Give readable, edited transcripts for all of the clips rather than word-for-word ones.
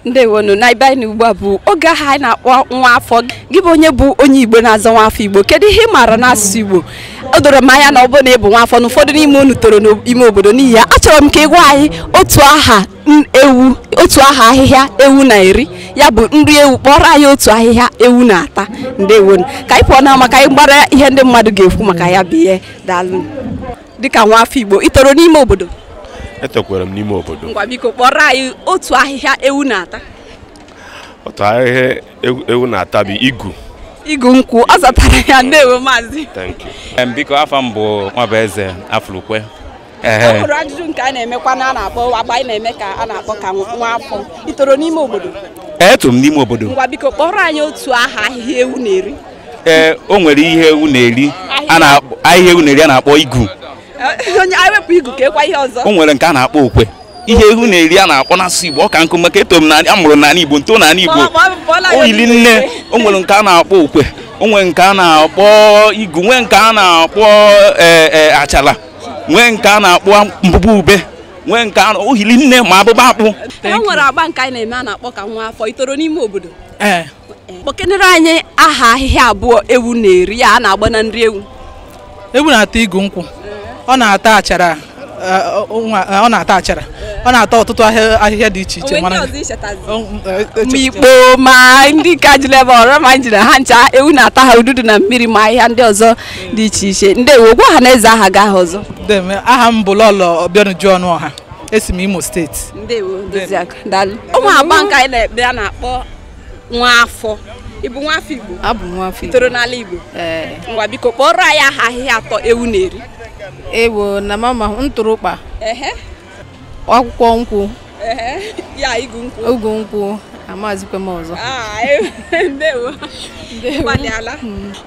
Ndewonu na ebe anyị ugbu a bụ oge ahụ anyị na-akpọ nwa afọ. Gị bụ onye bụ onye Igbo na-azọ nwa afọ Igbo, kedu ihe ị maara n'asụsụ Igbo? O doro m anya na ọ bụrụ na ị bụ nwa afọ na ụfọdụ n'ime unu toro n'ime obodo, n'ihi ya achọrọ m ka ị gwa anyị otu aha ewu, otu aha ahịhịa ewu na-eri, ya bụ nri ewu. Kpọrọ anyị otu ahịhịa ewu na-ata. Ndewonu, ka anyị pụọ na maka anyị gbara ihe ndị mmadụ ga-ekwu maka ya bụ ihe. Daalụ. Dịka nwa afọ Igbo, ị toro n'ime obodo? Etokwara m n'ime obodo. Ngwa biko kpọrọ anyị otu ahịhịa ewu na-ata. Otu ahịhịa ewu na-ata bụ igu. Igu nkwụ, ọ zatara ya. Ndewo maazị. Thank you. Biko afọ m bụ Nwabueze Afụlukwe. Ọ bụrụ ajụjụ nke a na-emekwa na a na-akpọ agba anyị na-eme ka a na-akpọ ka nwa afọ. Ị toro n'ime obodo? Eto m n'ime obodo. Ngwa biko kpọrọ anyị otu aha ahịhịa ewu na-eri. Ee, o nwere ihe ewu na-eri a na-akpọ ahịhịa ewu na-eri a na-akpọ igu. Onye anyị wepụ igu ka ekwa ihe ọzọ. O nwere nke a na-akpọ okwe. Ihe ewu na-eri a na-akpọ n'asụsụ Igbo, ọ ka nkụ maka eto m na amụrụ n'ala Igbo, nto n'ala Igbo. O yiri nne, o nwere nke a na-akpọ okwe, o nwere nke a na-akpọ igu, nwee nke a na-akpọ achala, nwee nke a na-akpọ mbụbụ ube, nwee nke a o yiri nne ma abụba akpụ. E nwere agba nke anyị na-eme a na-akpọ ka nwa afọ. Ị toro n'ime obodo? Ee. Kpọkenere anyị aha ahịhịa abụọ ewu na-eri ya a na-agba na nri ewu. Ewu na-ata igu nkwụ, ọ na-ata achara, ọ na-ata achara, ọ na-ata ọtụtụ ahịhịa dị iche iche. Ma ikpo ma ndị ka jiri ebe ọrụ ma njiri ha ncha ewu na-ata ha ududu na mmiri ma ahịhịa ndị ọzọ dị iche iche. Ndewo, gwa ha na eze aha gị aha ọzọ. Aha m bụ Lọlọ Obianuju Ọnụọha, esi m Imo steeti. Ndewo, Doziakụ, daalụ. Ụmụ agba nke anyị na-ekpe a na-akpọ nwa afọ. Ị bụ nwa afọ Igbo? Abụ m nwa afọ Igbo. Ị toro n'ala Igbo? Ee. Ngwa biko kpọrọ anyị aha ahịhịa atọ ewu na-eri. Ewo na mama ntụrụkpa. Akwụkwọ nkwụ. Ya igu nkwụ. Igu nkwụ, amazikwa m ọzọ. Ndewo. Gbalịala.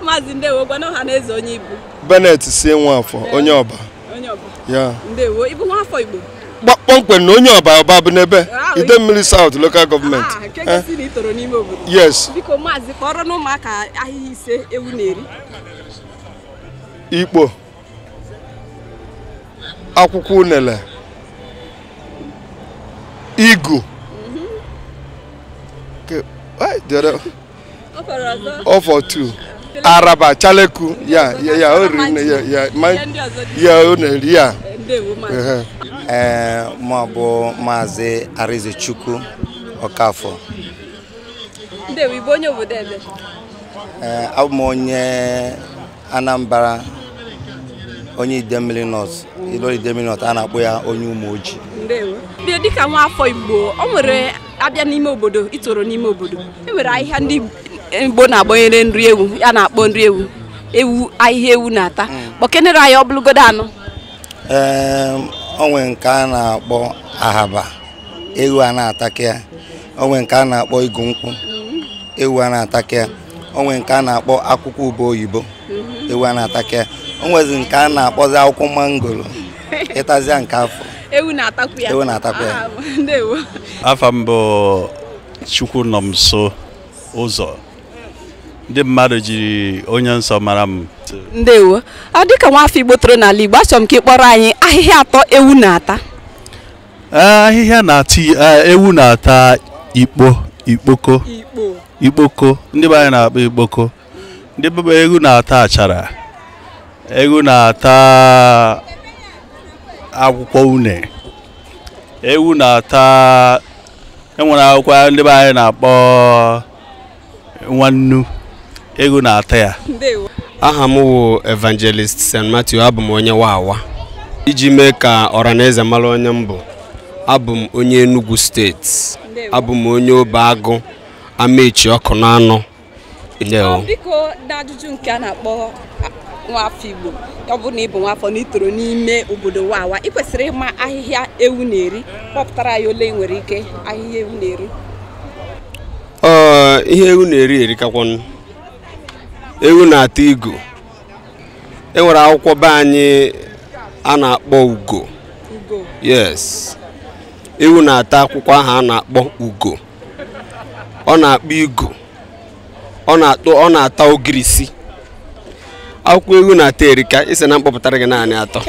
Maazị ndewo, gwana ọha na eze onye Igbo. Bennett sie Nwafọ, onye ọba. Onye ọba. Ya. Ndewo, ị bụ nwa afọ Igbo? Kpọmkwem na onye ọba ọba bụ n'ebe Idemmili South Local Government. Nke gosi na ị toro n'ime obodo. Yes. Biko maazị kpọrọ n'ụmụaka ahịhịa ise ewu na-eri. Ikpo, akwụkwọ unele, igu, 042, araba, chaleku, ya ya o ri ya ya ma ya o na-eri ya. Ee, mụ bụ Maazị Arizechukwu Okafọ. Ndewo, ị bụ onye obodo ebe? Ee, abụ m onye Anambra, onye Idemmili North, Ilolo Idemmili North, a na-akpọ ya onye Ụmụoji. Ndewo. Dịka nwa afọ Igbo, o nwere abịa n'ime obodo, ị toro n'ime obodo, e nwere ahịhịa ndị Igbo na-agbanyere nri ewu, ya na-akpọ nri ewu, ewu ahịhịa ewu na-ata. Kpọkenere anyị ọ bụlụgodo anọ. Ee, o nwere nke a na-akpọ ahaba, ewu a na-ataka ya. O nwere nke a na-akpọ igu nkwụ, ewu a na-ataka ya. O nwere nke a na-akpọ akwụkwọ ube oyibo, ewu a na-ataka ya. O nwezi nke a na-akpọzi akwụkwọ mangoro, ịtazịa nke afọ. Ewu na-atakwu ya. Ewu na-atakwu ya. Ndewo. Afa m bụ Chukwunọmso Ụzọ. Ndị mmadụ jiri onye nsọ mara m. Ndewo. Ọ dịka nwa afọ Igbo toro n'ala Igbo, achọrọ m ka ị kpọrọ anyị ahịhịa atọ ewu na-ata. Ahịhịa na-ata ewu na-ata ikpo, ikpoko. Ikpoko, ndị be anyị na-akpọ ikpoko. Ndị be ewu na-ata achara. Ewu na-ata akwụkwọ une. Ewu na-ata enwere akwụkwọ ndị be anyị na-akpọ nwannu. Ewu na-ata ya. Aha m bụ Evangelist St. Matthew, abụ m onye Wawa. Iji mee ka ọra na eze mara onye m bụ, abụ m onye Enugu steeti, abụ m onye Obeagụ, Amechi ọkụ na anọ. Ndewo. Biko na ajụjụ nke a na-akpọ nwa afọ Igbo, ọ bụ na ị bụ nwa afọ na ị toro n'ime obodo Wawa, ị kwesịrị ịma ahịhịa ewu na-eri. Kpọpụtara ya ole ị nwere ike ahịhịa ewu na-eri. Ihe ewu na-eri erikakwanụ. Ewu na-ata igu. E nwere akwụkwọ be anyị a na-akpọ ugo. Yes. Ewu na-ata akwụkwọ ahụ a na-akpọ ugo. Ọ na-akpọ igu. Ọ na-ata ogirisi. Akwụkwọ ewu na-ata erika, isi na mkpọpụtara gị naanị atọ.